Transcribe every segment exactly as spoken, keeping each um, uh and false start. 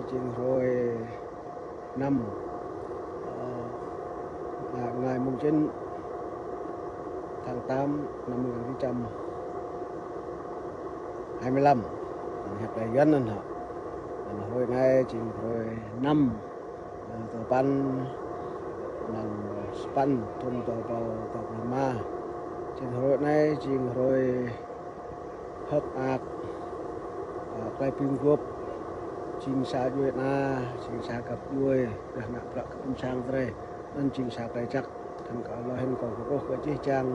Jing hruê năm, ơ, ngày, ngày mùng chín tháng tám năm một nghìn chín trăm hai mươi lăm. Hăp leh Yuăn anăn hŏ. Anăn hruê anei jing hruê năm, ơ, dua păn, anăn sa păn, thŭn dua êbâo dua pluh êma. Jing hruê anei jing hruê hơ̆k mơak, ơ, klei bi mguôp jing sa djuê ana, jing sa găp djuê, dah ngă bruă kơ ƀuôn sang drei. Anăn jing sa klei jăk, anăn kâo lŏ hĭn kâo kkuh kơ jih jang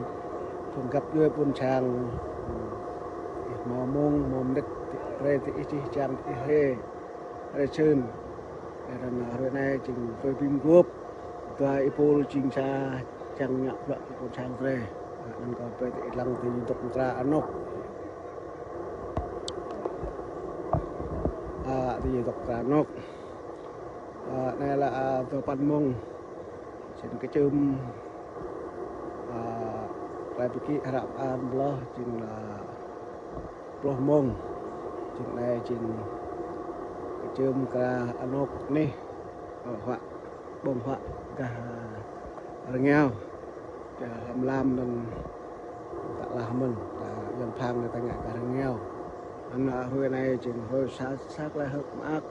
phung găp djuê ƀuôn sang, ih mâo mông, mâo mnĭt, brei diih jih jang diih hriê, hriê čhưn. Leh anăn hruê anei jing hruê bi mguôp, dua êpul jing sa čiăng ngă bruă kơ ƀuôn sang drei. Anăn kâo brei diih dlăng ti YouTube mkra anôk. A, ti YouTube mkra anôk. A, anei lĕ, a, dua păn mông. Snăn kčưm, a, klei bi kĭ hră mơar mlâo jing lĕ pluh mông. Jing anei jing kčưm mkra anôk anih, ơ, huă, ƀơ̆ng huă gah, ơ, rơngiao. Hlăm lam anăn ta lah mơ̆n, ta Yuăn phang ta ngă gah rơngiao. Anăn hruê anei jing hruê sa, sa klei hơ̆k mơak,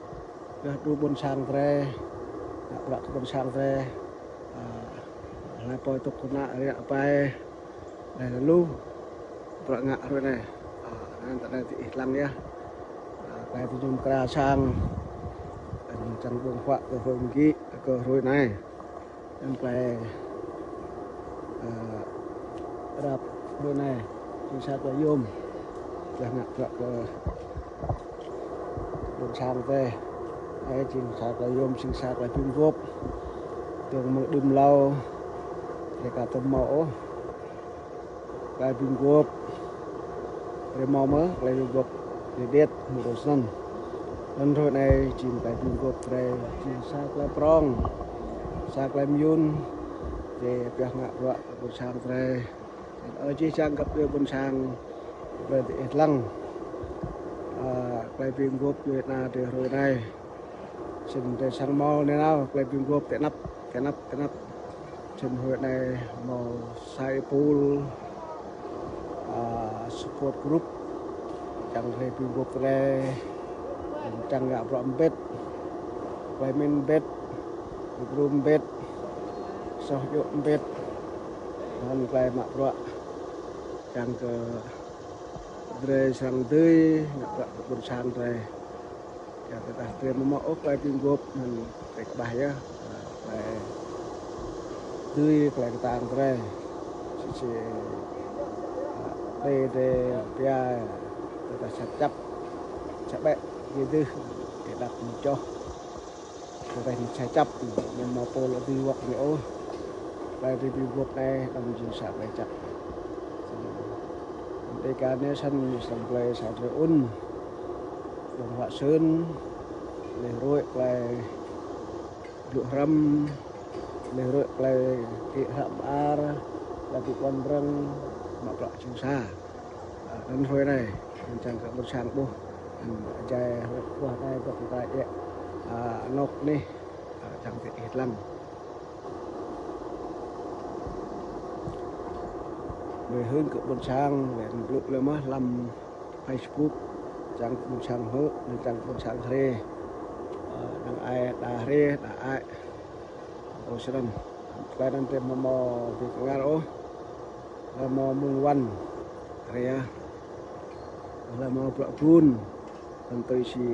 dah đru ƀuôn sang drei, ngă bruă kơ ƀuôn sang drei, a, hlei pô tŭk knă riă pai, leh lu bruă ngă hruê anei. A, anăn ta dlăng yơh. A, klei diñu mkra sang, anăn čiăng ƀơ̆ng huă kơ hruê mgi, kơ hruê anei. Anăn klei, a, răp hruê anei, jing sa klei yuôm, dah ngă bruă kơ ƀuôn sang drei. Anei jing sa klei yuôm, jing sa klei bi mguôp. Dơ̆ng mơ̆ng đưm êlâo, drei ka tuôm mâo ôh klei bi mguôp, drei mâo mơh klei bi mguôp điêt điêt mơ̆ng dŭm snăn. Anăn hruê anei jing klei bi mguôp drei, jing sa klei prŏng, sa klei myun, drei pioh ngă bruă kơ ƀuôn sang drei. Ơ, jih jang găp djuê ƀuôn sang, brei diih dlăng, a, klei bi mguôp djuê ana drei hruê anei. Snăn drei srăng mâo nanao klei bi mguôp ti anăp, ti anăp, ti anăp. Snăn hruê anei mâo sa êpul, a, support group, čiăng klei bi mguôp drei, čiăng ngă bruă mbĭt, klei mĭn mbĭt, klei gru mbĭt, soh djŏ mbĭt, anăn klei mă bruă, čiăng kơ drei srăng dưi ngă bruă kơ ƀuôn sang drei. Ya, tơdah drei amâo mâo ôh klei bi mguôp anăn drei kƀah yơh, a, klei dưi klei ktang drei. Sĭt si, a, drei, drei pia, tơdah sa čăp, sa ƀĕ, djiê dưh, ti dak mčoh. Tơdah ñu sa čăp, ñu amâo pô lŏ dưi wăt ñu ôh. Klei drei bi mguôp anei, anăn jing sa klei jăk. Anăn Dega Nation ñu srăng blei sa drei ŭn. Ƀơ̆ng huă čhưn, leh ruê̆ klei blŭ hrăm, leh ruê̆ klei kĭ hră mơar, klei bi ƀuăn brơ̆ng, mă bruă jing sa. A, anăn hruê anei, anăn čiăng kơ ƀuôn sang ƀuh, anăn jai hruê ƀuh anei dôk mta êa, a, anôk anih, a, čiăng diih dlăng. Mơ̆ng hưn kơ ƀuôn sang, leh anăn blŭ leh mơh hlăm Facebook, čiăng kơ ƀuôn sang hmư̆, anăn čiăng kơ ƀuôn sang hriê. A, năng ai đa hriê, đa ai. Ơ, snăn. Klei anăn drei amâo mâo bi kngăr ôh. Hlei mâo mông wăn, hriê. Hlei mâo bruă gun, anăn tui si,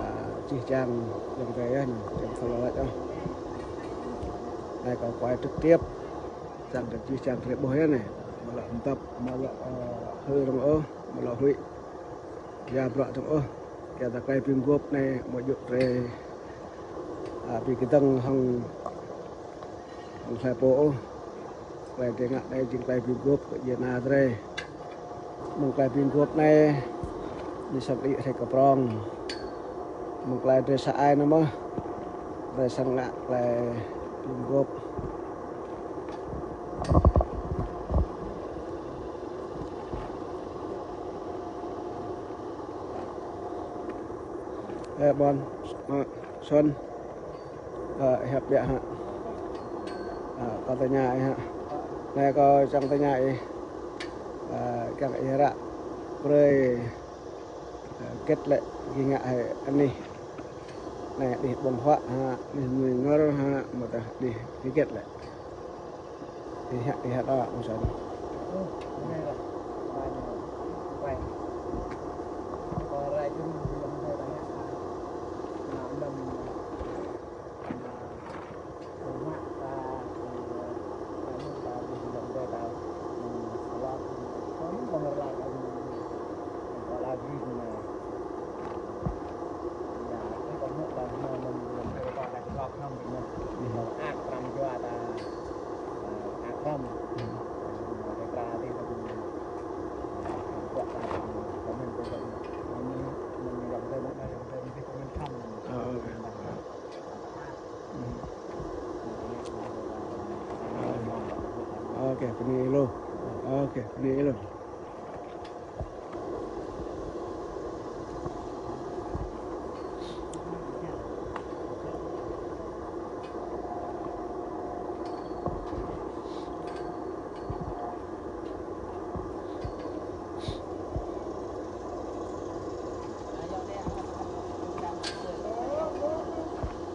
a, jih jang ayŏng adei yơh, anăn čiăng thâo lač ôh. Anei kâo kuai trực tiếp, čiăng kơ jih jang drei ƀuh yơh anei. Amâo lŏ mdăp, amâo lŏ, ơ, hưn dơ̆ng ôh, amâo lŏ huĭ ya bruă dơ̆ng ôh. Kyuadah klei bi mguôp anei amâo djŏ drei, a, bi kdơ̆ng hŏng, hŏng hlei pô ôh. Klei drei ngă anei jing klei bi mguôp kơ djuê ana drei. Mơ̆ng klei bi mguôp anei, ñu srăng đĭ hriê kơ prŏng. Mơ̆ng klei drei sa ai anăn mơh, drei srăng ngă klei bi mguôp. Ƀuôn, ơ, Xuân. Ơ, hiăp ƀiă hă. Ơ, kâo tơña ih hă. Anei kâo čiăng tơña ih. Ơ, čiăng ih ră brei, ơ, hgĕt lĕ, gĭ ngă hĕ anih. Anei dih ƀơ̆ng huă hă, dih mui ngor hă, amâodah dih hgĕt lĕ. Ih hă, ih hă đa msĕ. Ơ, ơ. Ơ, ơ. Ơ, kơ bơni ih lu. Ơ, kơ bơni ih lu.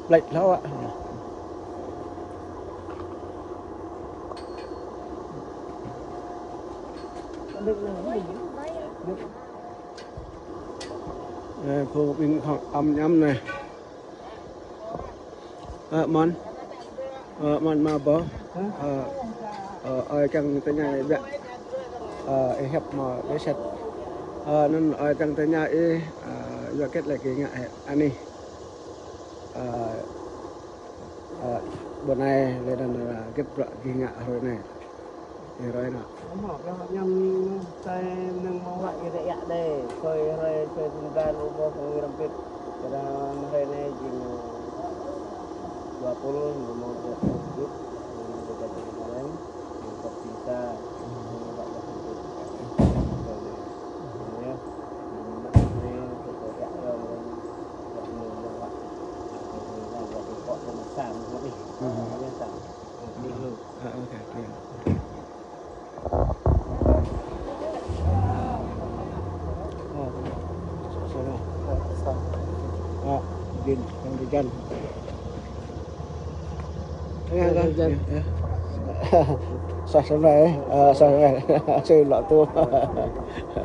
Plĕč hlâo ă. Ơ, phung ƀĭng khŏng ăm ñăm anei. Ơ, mơ̆n. Ơ, mơ̆n mă boh. Ơ, ơ, ơi čiăng tơña ih ƀiă. Ơ, ih hiăp mă lĕ sĕt. Ơ, anăn ơi čiăng tơña ih, ơ, yua hgĕt lĕ gĭ ngă hĕ anih. Ơ, ơ, ƀuôn anei leh anăn, ơ, hgĕt bruă gĭ ngă hruê anei. Ih ruai nă. Mă bruă ñăm tai mnơ̆ng mâo wă ih rĕ yă dê. Soi hruê, soi bưng blan, u boh kơ ih răm pĭt. Kơ hruê anei jing dua pul, mâo dua pul jut. Jing dua pul jut. Jing kop sisa. Jing wă dua pul jut. Soi anei. Jing anei. Jing anei, soi soi yă dê. Wă mnơ̆ng mâo wă. Jing anei, wă jing kok kơ mă sang, wă ih. Jing anei sang. Ơ, ơ, kơ, kơ. Ơ, sa, sa, sa. Ơ, din, yang di jan. Yang di jan. Ya, ya. Sa, sa, sa, eh. Ơ, sa, sa, sa. Sa, sa, sa.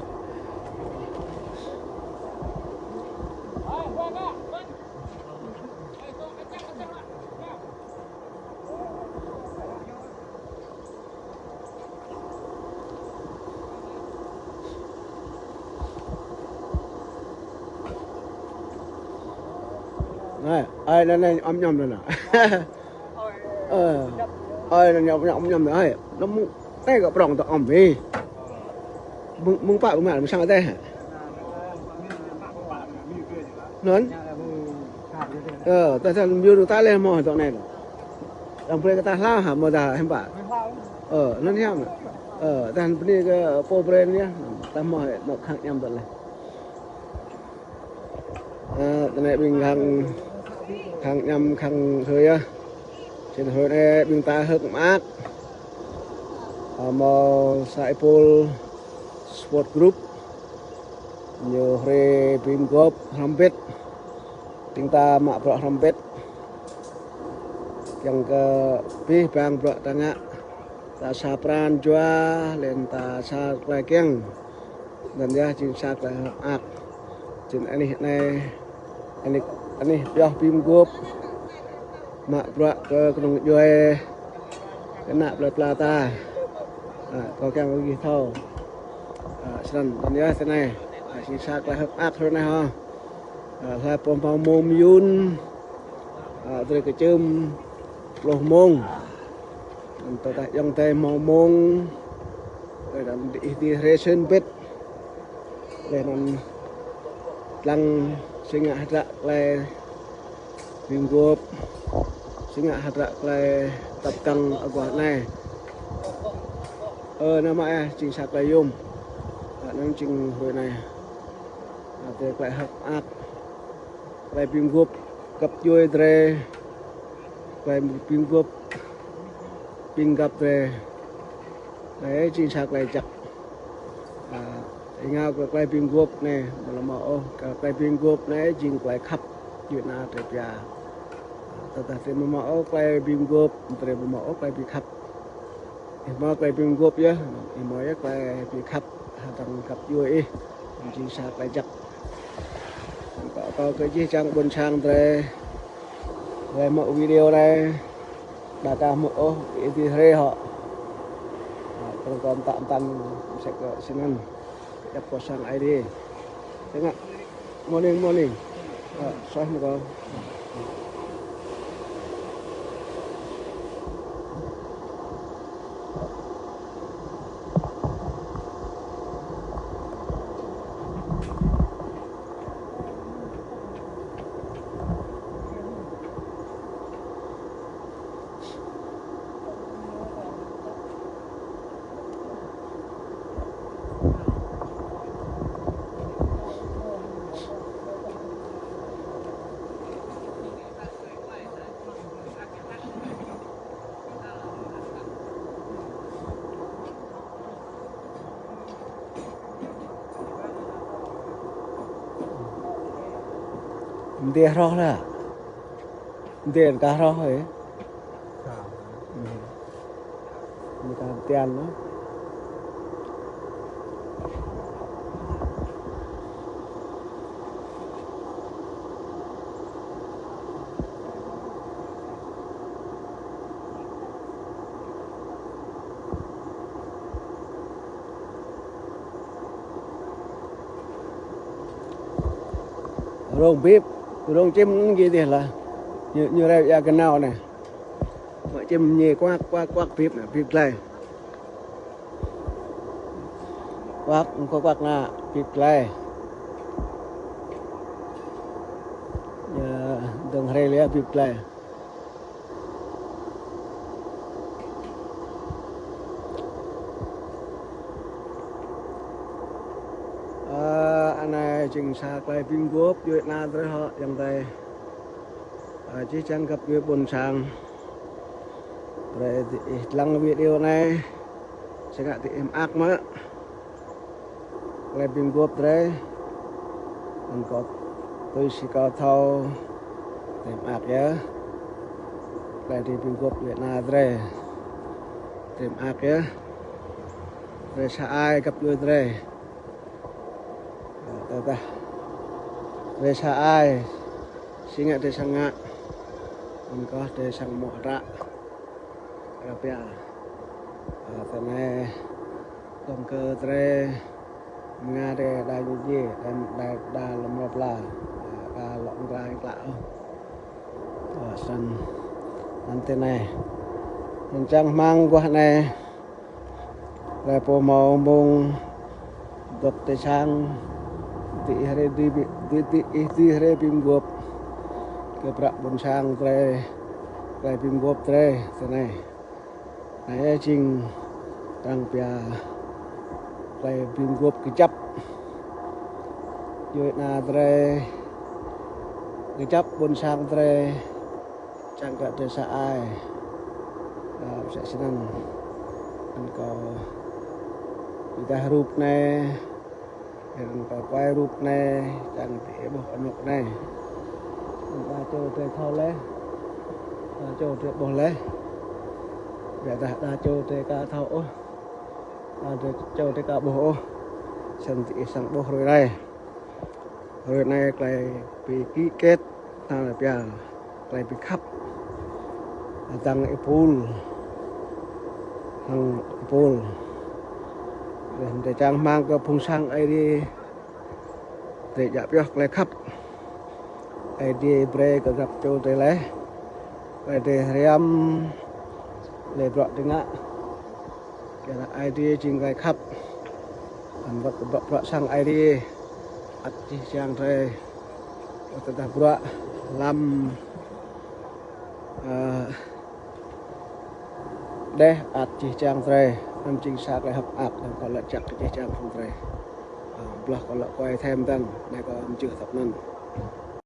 Anei, ai anăn anei ăm ñăm anăn. Ơ. Ai anăn ñăm, ñăm, ñăm anei. Anăn mơ̆ng anei kơ prŏng tơ ăm ih. Mơ̆ng, mơ̆ng pă mơ̆ng mă mơ̆ng sang teh. Anăn. Ơ, tơdah anăn mjur ta leh mơh tơ anei. Arăng brei kơ ta hla hă, mơ̆ dah hiam pă. Ơ, anăn hiam. Ơ, tơdah bơni kơ pô brei anei, ta mơh, mơh khăng ñăm tơ leh. Ơ, tơ anei ƀĭng khăng, khăng ñăm khăng hruê yơh. Snăn hruê anei ƀĭng ta hơ̆k mơak. Ơ, mâo sa êpul support group. Ñu hriê bi mguôp hrăm mbĭt. Ƀĭng ta mă bruă hrăm mbĭt. Čiăng kơ bi bang bruă ta ngă. Ta sa pran jua, leh anăn ta sa klei kiăng. Anăn yơh jing sa klei hơ̆k mơak. Jing anih anei, anih, anih pioh bi mguôp. Mă bruă kơ knŏng djuê. Kơ ană plei pla ta. Ơ, kâo kiăng kơ gih thâo. Ơ, snăn, anăn yơh tơ anei. Ơ, jing sa klei hơ̆k mơak hruê anei hŏ. Ơ, hlei pô mâo mmông myun, ơ, drei kčưm pluh mmông. Anăn tơdah ayŏng adei mâo mmông, leh anăn diih ti hriê snăn mbĭt. Leh anăn dlăng si ngă hdră klei bi mguôp, si ngă hdră klei tăp kăng aguah anei. Ơ, anăn mă yơh, jing sa klei yuôm. Ơ, anăn jing hruê anei. Ơ, drei klei hơ̆k mơak. Klei bi mguôp găp djuê drei, klei bi mguôp ƀĭng găp drei. Anei jing sa klei jăk. A, êngao kơ klei bi mguôp anei, amâo lŏ mâo ôh, kơ klei bi mguôp anei jing klei khăp djuê ana drei pia. A, tơdah drei amâo mâo ôh klei bi mguôp, drei amâo mâo ôh klei bi khăp. Ih mâo klei bi mguôp yơh, ih mâo yơh klei bi khăp, hdơ̆ng găp djuê ih, jing sa klei jăk. Kâo, kâo kơ jih jang ƀuôn sang drei, drei mâo video anei, đa ka mâo ôh, ih dưi hriê hŏ. A, kâo, kâo mtă mtăn msĕ kơ snăn. Djăp kơ sang Aê Diê. Tengah. Morning, morning. A, suaih mơ̆ng kâo. Mdê hroh lah. Mdê ka hroh ê. Ka. Hmm. Mdê ka tian lah. Rông bĭp, rông čĭm anăn gĭ dih lah. Ñu, ñu rei ya kơ nao anei. Mă čĭm ñu kuak, kuak, kuak bĭp anei, bĭp glai. Kuak, kuak, kuak ngă, bĭp glai. Ya, dơ̆ng hriê leh bĭp glai. A, anei jing sa klei bi mguôp djuê ana drei hŏ, ayŏng adei. A, jih jang găp djuê ƀuôn sang. Brei diih dlăng video anei. Si ngă diih mơak mơ̆ klei bi mguôp drei. Anăn kâo tui si kâo thâo, drei mơak yơh. Klei drei bi mguôp djuê ana drei, drei mơak yơh. Drei sa ai găp djuê drei. Tơdah drei sa ai, si ngă drei srăng ngă, anăn kơh drei srăng mâo hdră. Arăng pia, a, ti anei, dŏng kơ drei, mnga drei đa ñu djiê, đa, đa, đa lŏ mrâo pla, a, ka lŏ mkra klă ôh. A, snăn, anăn ti anei. Anăn čang hmăng aguah anei. Klei pô mâo mmông dôk ti sang, diih hriê, diih bi, di, di, ih dưi hriê bi mguôp kơ bruă ƀuôn sang drei, klei bi mguôp drei ti anei. Anei jing arăng pia klei bi mguôp kjăp djuê ana drei, kjăp ƀuôn sang drei. Čiăng kơ drei sa ai, a, msĕ snăn. Anăn kâo ƀiădah rup anei, anăn kâo kuai rup anei, čiăng diih ƀuh anôk anei. Anăn đa čô drei thâo leh, đa čô drei ƀuh leh. Ƀiădah đa čô drei ka thâo ôh, đa čô drei ka ƀuh ôh. Snăn diih srăng ƀuh hruê anei. Hruê anei klei bi ký kết, anăn pia klei bi khăp. Hdơ̆ng êpul hŏng êpul. Leh anăn drei čang hmăng kơ phung sang Aê Diê, drei djă pioh klei khăp Aê Diê brei kơ grăp čô drei leh. Klei drei hriăm, klei bruă drei ngă. Kyuadah Aê Diê jing klei khăp. Anăn wăt kơ bruă, bruă sang Aê Diê, ăt jih jang drei, tơdah bruă hlăm, ơ, deh ăt jih jang drei. Anăn jing sa klei hơ̆k mơak, anăn kâo lač jăk kơ jih jang phung drei. Ơ, blah kâo lŏ kuai thêm dơ̆ng, anei kâo mjưh tăp anăn.